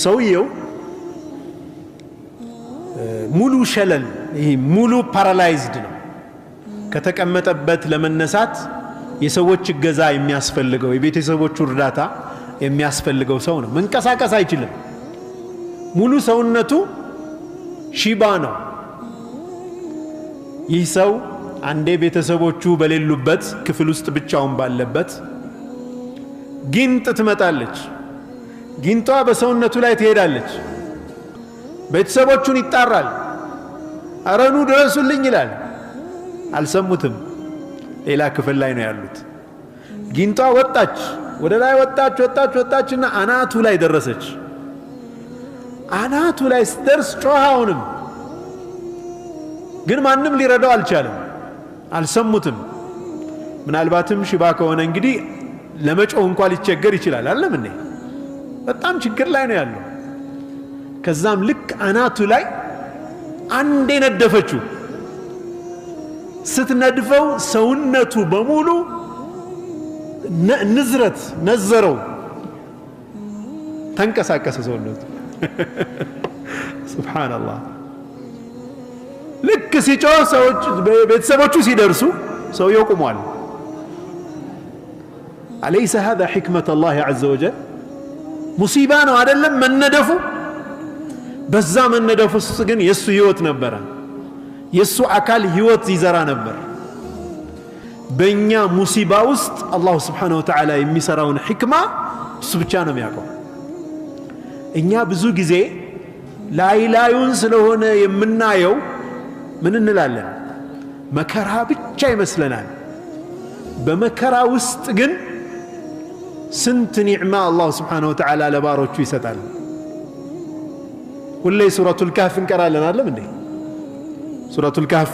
ሰውየው ሙሉ شلل፣ ይሄ ሙሉ paralyzed ነው። ከተቀመጠበት ለመነሳት የሰዎች እገዛ የሚያስፈልገው፣ የቤተሰቦቹ እርዳታ የሚያስፈልገው ሰው ነው። መንቀሳቀስ አይችልም። ሙሉ ሰውነቱ ሽባ ነው። ይህ ሰው አንዴ ቤተሰቦቹ በሌሉበት ክፍል ውስጥ ብቻውን ባለበት ጊንጥ ትመጣለች። ጊንጧ በሰውነቱ ላይ ትሄዳለች። ቤተሰቦቹን ይጣራል። አረ ኑ ድረሱልኝ ይላል። አልሰሙትም። ሌላ ክፍል ላይ ነው ያሉት። ጊንጧ ወጣች፣ ወደ ላይ ወጣች፣ ወጣች፣ ወጣችና አናቱ ላይ ደረሰች። አናቱ ላይ ስትደርስ ጮኸ። አሁንም ግን ማንም ሊረዳው አልቻለም። አልሰሙትም። ምናልባትም ሽባ ከሆነ እንግዲህ ለመጮህ እንኳ ሊቸገር ይችላል። አለም እንዴ? በጣም ችግር ላይ ነው ያለው። ከዛም ልክ አናቱ ላይ አንዴ ነደፈችው። ስትነድፈው ሰውነቱ በሙሉ ንዝረት ነዘረው፣ ተንቀሳቀሰ ሰውነቱ። سبحان الله። ልክ ሲጮህ ሰዎች ቤተሰቦቹ ሲደርሱ ሰውየው ቆሟል። أليس هذا حكمة الله عز وجل? ሙሲባ ነው አይደለም መነደፉ። በዛ መነደፉ ውስጥ ግን የእሱ ህይወት ነበረ። የእሱ አካል ህይወት ይዘራ ነበር። በእኛ ሙሲባ ውስጥ الله سبحانه وتعالى የሚሰራውን ሕክማ እሱ ብቻ ነው የሚያውቀው። እኛ ብዙ ጊዜ ላይ ላዩን ስለሆነ የምናየው ምን እንላለን? መከራ ብቻ ይመስለናል። በመከራ ውስጥ ግን ስንት ኒዕማ الله سبحانه وتعالى ለባሮቹ ይሰጣል። ሁሌ ሱረቱል ካህፍ እንቀራለን አይደለም እንዴ? ሱረቱል ካህፍ።